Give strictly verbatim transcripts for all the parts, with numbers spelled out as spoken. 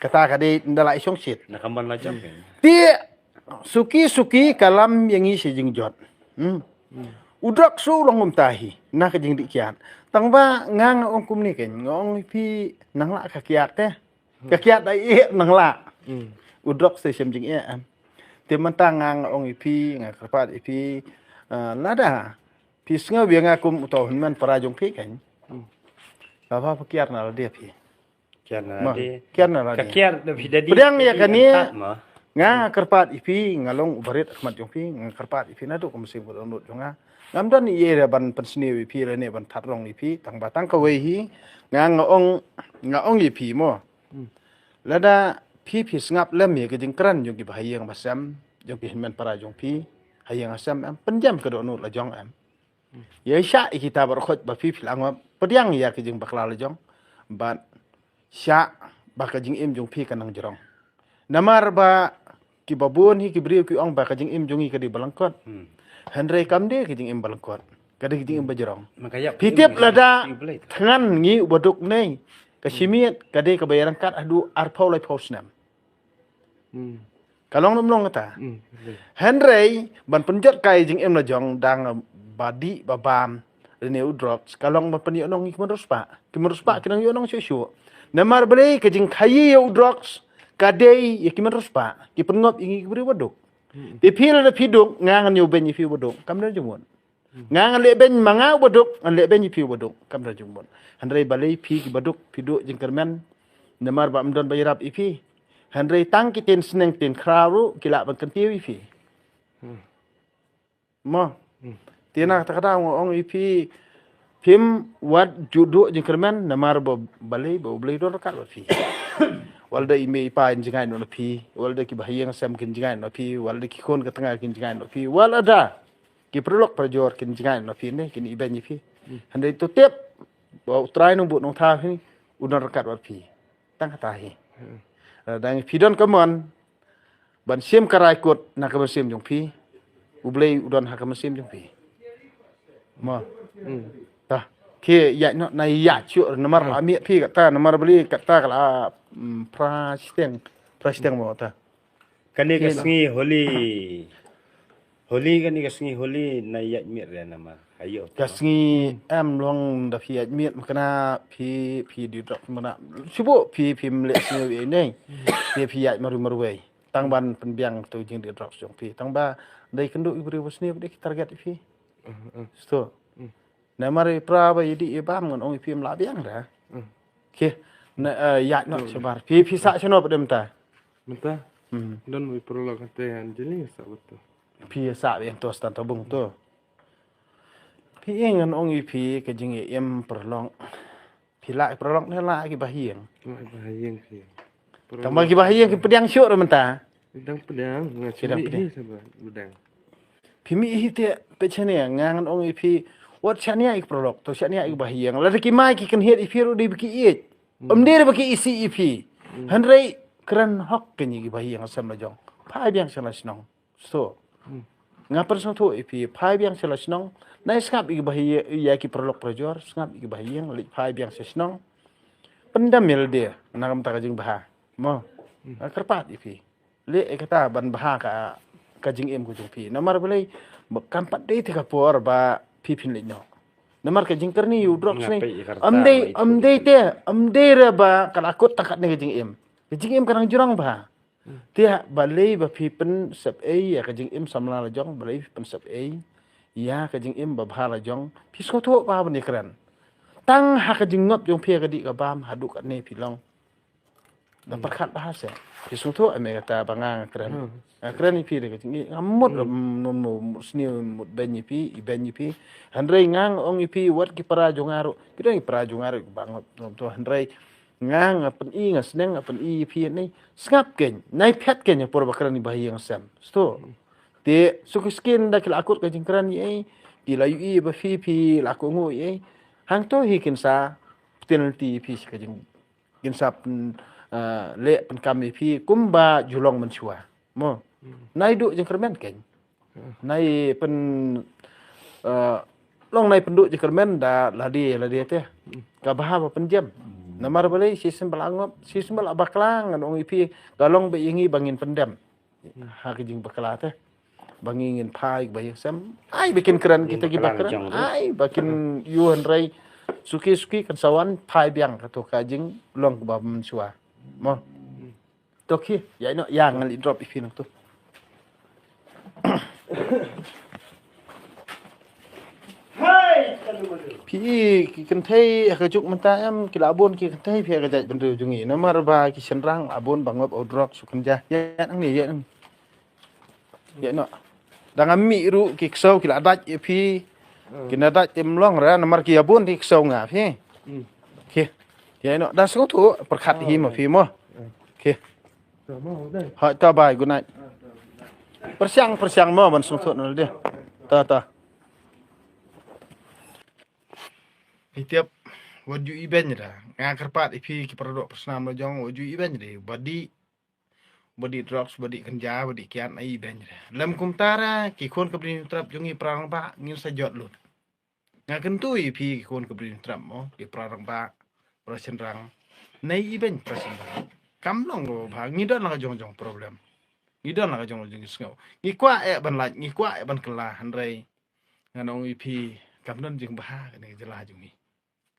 Kata ka dei nda la i shong shit. Na ka man la jam. Te suki suki ka lam ïa ngi sha jingjot. Hmm. U Drox u long kumta hi na ka jingdih kiad. Tang ba nga nga ong kumne kein, nga ong ïa phi nang lah ka kiad te. Ka kiad ai eh nang lah. U Drox te shem jingeh em. Te mynta nga nga ong ïa phi, nga kyrpad ïa phi, ah, lada phi sngew ïa nga kum uto u hynmen para jong phi kein. Ka ba pha kiad na lade phi. Kiad na lade. Kiad na lade. Ka kiad da phi da di. Pdiang ïa kane. Nga kyrpad ïa phi, nga long u barit ha khmat jong phi, nga kyrpad ïa phi naduh ka mynsiem ka dohnud jong nga. Ngam don ïa ban pynsniew ïa phi lane ban thad rong ïa phi, tang ba tang kawei hi, nga nga ong, nga ong ïa phi mo. Lada phi phi sngap lem ïa ka jingkren jong ki bahaïing bahasem, jong ki hynmen para jong phi, ha ïing ha sem em, pynjem ka dohnud la jong em. Ïa shah ïa kita baroh khoit ba phi phi la ngop, pdiang ïa ka jingbakla la jong. Bad shah ba ka jingim jong phi ka nang jrong. Namar ba kiba bun hi ki briew ki ong ba ka jingim jong ngi ka dei ba lyngkot. Hynrei kam dei ka jingim ba lyngkot. Ka dei ka jingim ba jrong. Phi tip lada thngan ngi u baduk ne ka shimiet ka dei kaba ïarangkat haduh arphew laiphew snem. Ka long nym long kata. Hynrei ban pynjot kai jingim la jong dang ba dih ba bam lane u Drox ka long ban pynïoh nong ki myn riewspah. Ki myn riewspah ki nang ïoh nong shuh shuh. Namar balei ka jingkhaïi ïa u Drox ka dei ïa ki myn riewspah. Ki pynngop ïa ngi ki briew baduk. Te phi lada phi duk nga ngan ïoh beiñ ïa phi baduk. Kam don jingmut. Nga ngan leh beiñ ma nga u baduk, ngan leh beiñ ïa phi u baduk. Kam don jingmut. Hynrei balei phi ki baduk phi duh jingkyrmen. Namar ba ym don ba ïarap ïa phi. Hynrei tang ki tien sneng tien khraw ruh ki lah ban kyntiew ïa phi. Mo. Te na kata ka daw nga ong ïa phi, phim wat ju duh jingkyrmen namar ba balei ba U Blei u don ryngkat bad phi. Wat lada i mei i pa kin jngai noh na phi, wat lada ki bahaïing sem kin jngai noh na phi, wat lada ki khun ka tnga kin jngai noh na phi, wat lada ki paralok parajor kin jngai noh na phi ne kin ibeiñ ïa phi. Hynrei to tip ba U Trai Nongbuh Nongthaw hi u don ryngkat bad phi. Tang kata hi. Lada phi don ka mon ban shim ka rai kut na ka mynsiem jong phi, U Blei u don ha ka mynsiem jong phi. Mo. Ta ki ïaid noh na ïaid shuh namar ba miet phi kata namar balei kata ka la pra shiteng pra shiteng mo ta. Kane ka sngi Holi. Holi kane ka sngi Holi na ïaid miet re namar. Ayo. Ka sngi em long da phi ïaid miet makna phi phi dih drok mana. Shuh phi phi mleh sngi ïa ne. Phi phi ïaid maru maru wei. Tang ban pynbiang tu jingdih drok jong phi. Tang ba dei kynduh i briew ba sniew dei ki target ïa phi. Sto. Namar i pra ba i dih i bam ngan ong i phi mla biang da. Ki na ïaid noh shabar. Phi phi sah shano ba dem ta. Mynta. Don mo i paralok kata ïa Anjali sah betul. Phi sah biang tu stan tabung tu. Phi ïeng ngan ong i phi ka jingïaim paralok. Phi lah i paralok ne lah ki bahaïing. Lah i bahaïing phi. Tang ba ki bahaïing ki pdiang shuh ruh mynta. Pdiang pdiang nga shu pdiang. Pdiang. Phi mih hi te peit shane nga ngan ong i phi wat shane ïa ki paralok to shane ïa ki bahaïing lada ki mai ki kynhied i phi ruh dei ba ki ïeit. Ym dei ba ki isih i phi. Hynrei kren hok kane ki bahaïing sem la jong. Phai biang sha la shnong. So nga pynsngewthuh i phi phai biang sha la shnong. Nai sngap i ki bahaïing ïa ki paralok parajor sngap i ki bahaïing leit phai biang sha shnong. Pyndam ïa lade na ka bynta ka jingbha. Mo nga kyrpad i phi. Leh ïa kata ban bha ka ka jingim ka jong phi namar balei ba kam pat dei te ka por ba phi phin leit noh. Namar ka jingkyrni ïa u drok sni am dei am dei te am dei re ba ka la kut tang katne ka jingim. Ka jingim ka nang jrong bha. Te balei ba phi pynsep ei ïa ka jingim samla la jong balei phi pynsep ei ïa ka jingim ba bha la jong phi sngewthuh ba ban ïa kren. Tang ha ka jingngop jong phi ka dih ka bam haduh katne phi long. Da pyrkhat bha se. Phi sngewthuh ame kata ba nga nga kren. Nga kren ïa phi da ka jingïeit nga mut mut sniew mut beiñ ïa phi i beiñ ïa phi. Hynrei nga nga ong ïa phi wat ki para jong nga ruh ki dang ki para jong nga ruh ba nga to hynrei nga nga pyni nga sneng nga pyni ïa phi ne sngap kein nai phet kein ïa por ba kren ïa ba ïa nga sem. Sto. Te suki skin da ki la kut ka jingkren ïa ei ki la ïohi ba phi phi la ko ngo ïa ei. Hangto hi kin sa penalty ïa phi ka jing Kin sa pyn, ah, leh pynkam ïa phi kumba ju long mynshuwa. Mo. Nai duh jingkyrmen kein. Nai pyn, ah, long nai pynduh jingkyrmen da lade lade te. Ka bha ba pynjem. Namar balei, shisien ba la ngop, shisien ba la bakla, ngan ong ïa phi, ka long ba ïa ngi ba ngin pyndem ha ka jingbakla te. Ba ngi ngin phai ba ïa sem. Ai ba kin kren kita ki ba kren. Ai ba kin ïoh hynrei suki suki kan sa wan phai biang, kato ka jinglong kaba mynshuwa. Mo. To khie, ïa ino, ïa ngan leit drop ïa phi nangto. Phi i ki kynthei ha ka juk mynta em, ki la bun ki kynthei phi ha ka jaitbynriew jong ngi. Namar ba ki shynrang la bun ba ngop u drok shu kynja. Ïa nangne, ïa nangne. Ïa ino. Dang ym mih ruh ki ksew, ki la dait ïa phi. Ki na dait te ym long re namar ki ïa bun ki ksew nga phi. Khie. Ïa ino, da sngewthuh pyrkhat hi ma phi mo. Khie. Hooid, ta bye, good night. Pyrshang, pyrshang mo ban sngewthuh na lade. Ta, ta. Phi tip, wat ju ibeiñ da. Nga kyrpad ïa phi ki para doh para snam la jong, wat ju ibeiñ da. Ba dih, ba dih drugs, ba dih kynja, ba dih kiad, ai ibeiñ da. Lem kumta ra, ki khun ka Bri Hynñiewtrep jong ngi para rangbah, ngin sa jot lut. Nga kyntu ïa phi ki khun ka Bri Hynñiewtrep mo, ki para rangbah, para shynrang. Nai ibeiñ para shynrang. Kam long kaba bha, ngi don la ka jong jong problem. Ngi don la ka jong jong sngew. Ngi kwah eh ban lait, ngi kwah eh ban kylla, hynrei ngan ong ïa phi kam don jingbha kane ka jylla jong ngi.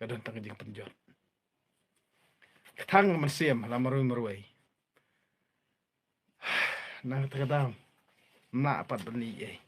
Ka don tang ka jingpynjot. Ka thang mynsiem la marwei marwei. Nang kata ka dam. Mla pat ban lih ei.